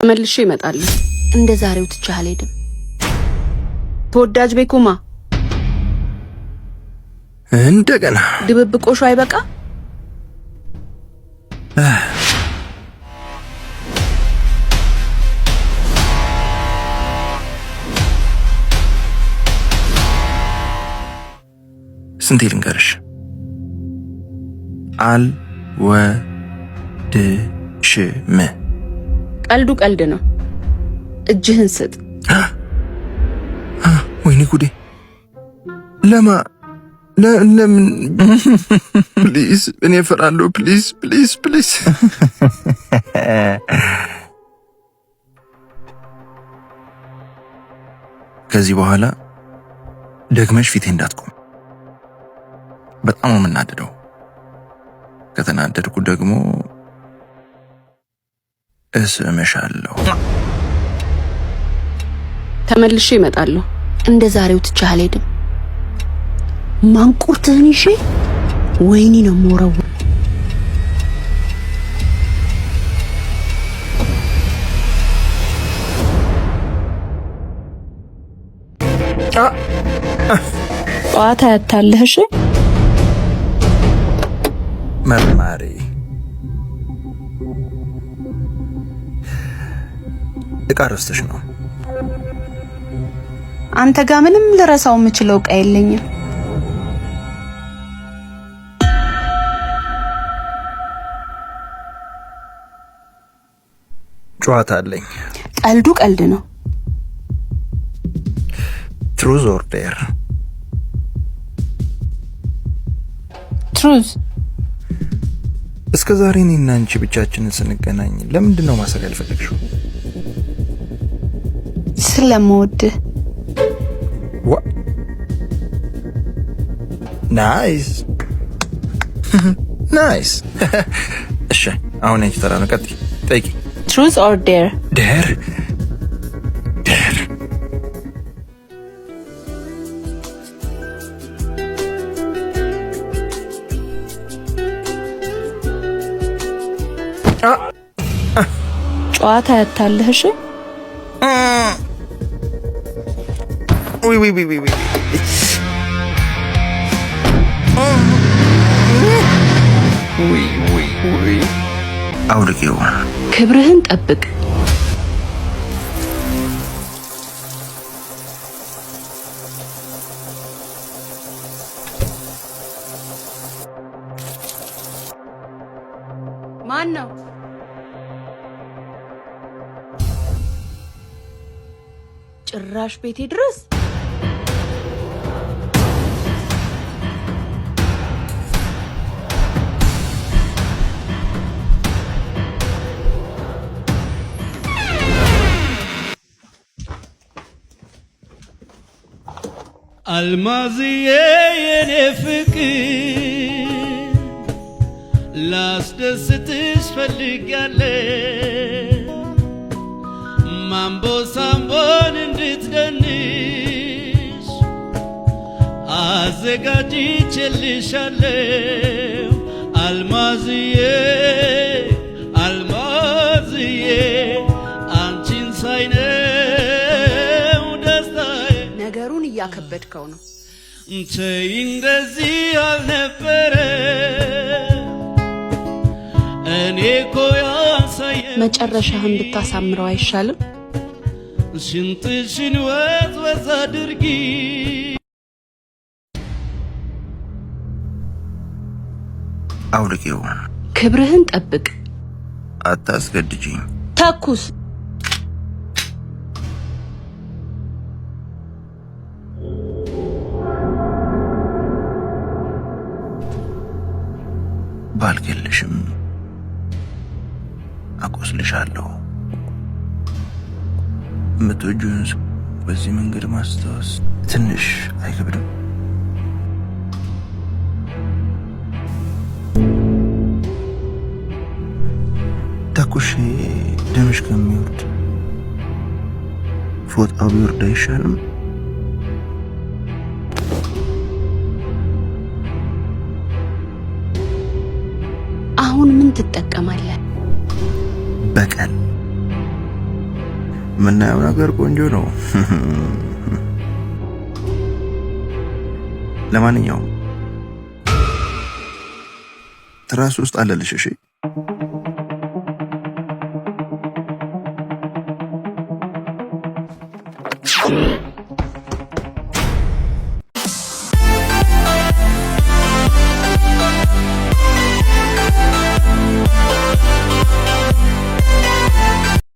ተመልሼ እመጣለሁ። እንደ ዛሬው ትቼህ አልሄድም። ተወዳጅ ቤኩማ። እንደገና። ድብብቆሹ አይበቃ? ስንቴ ልንገርሽ? አልወድሽም። ቀልዱ ቀልድ ነው። እጅህን ስጥ። ወይኔ ጉዴ! ለማ ለምን? Please፣ እኔ እፈራለሁ። Please, please, please። ከዚህ በኋላ ደግመሽ ፊቴ እንዳትቆም። በጣም ነው የምናደደው። ከተናደድኩ ደግሞ እስምሻለሁ። ተመልሼ እመጣለሁ። እንደ ዛሬው ትቼህ አልሄድም። ማንቁርትህን ይዤ ወይኒ ነው የምወረውረው። ጨዋታ ያታለህ። እሺ። መርማሪ፣ እቃ ረስተሽ ነው። አንተ ጋር ምንም ልረሳው የምችለው እቃ የለኝም። ጨዋታ አለኝ። ቀልዱ ቀልድ ነው። Truth or dare? Truth. እስከ ዛሬ እኔና አንቺ ብቻችንን ስንገናኝ ለምንድን ነው ማሰር ያልፈለግሽው? ስለምወድህ። ዋ፣ nice, nice። እሺ፣ አሁን ያንቺ ተራ ነው። ቀጥይ፣ ጠይቂ። Truth or dare? Dare, dare። ጨዋታ ያታለህ። እሺ። ውይ ውይ ውይ ውይ! ውይ ውይ ውይ! አውልቂው። ክብርህን ጠብቅ። ማን ነው? ጭራሽ ቤቴ ድረስ። አልማዝዬ የኔ ፍቅር፣ ላስደስትሽ ፈልጊያለሁ፣ ማምቦ ሳምቦን እንድትደንሽ አዘጋጅቼልሻለሁ። አልማዝዬ፣ አልማዝዬ፣ አንቺን ሳይነው ደስታዬ። ነገሩን እያከበድከው ነው። ተይ፣ እንደዚህ አልነበረ፣ እኔ እኮ ያሳየ መጨረሻህን ብታሳምረው አይሻልም? ሽንጥሽን ወዝ ወዝ አድርጊ። አውልቂው። ክብርህን ጠብቅ። አታስገድጂኝ። ተኩስ። ባልገልሽም አቆስልሻለሁ። የምትወጂውን ሰው በዚህ መንገድ ማስታወስ ትንሽ አይከብድም? ተኩሼ ደምሽ ከሚወርድ ፎጣው ቢወርድ አይሻልም? አሁን ምን ትጠቀማለህ? በቀል። የምናየው ነገር ቆንጆ ነው። ለማንኛውም ትራስ ውስጥ አለልሽ። እሺ።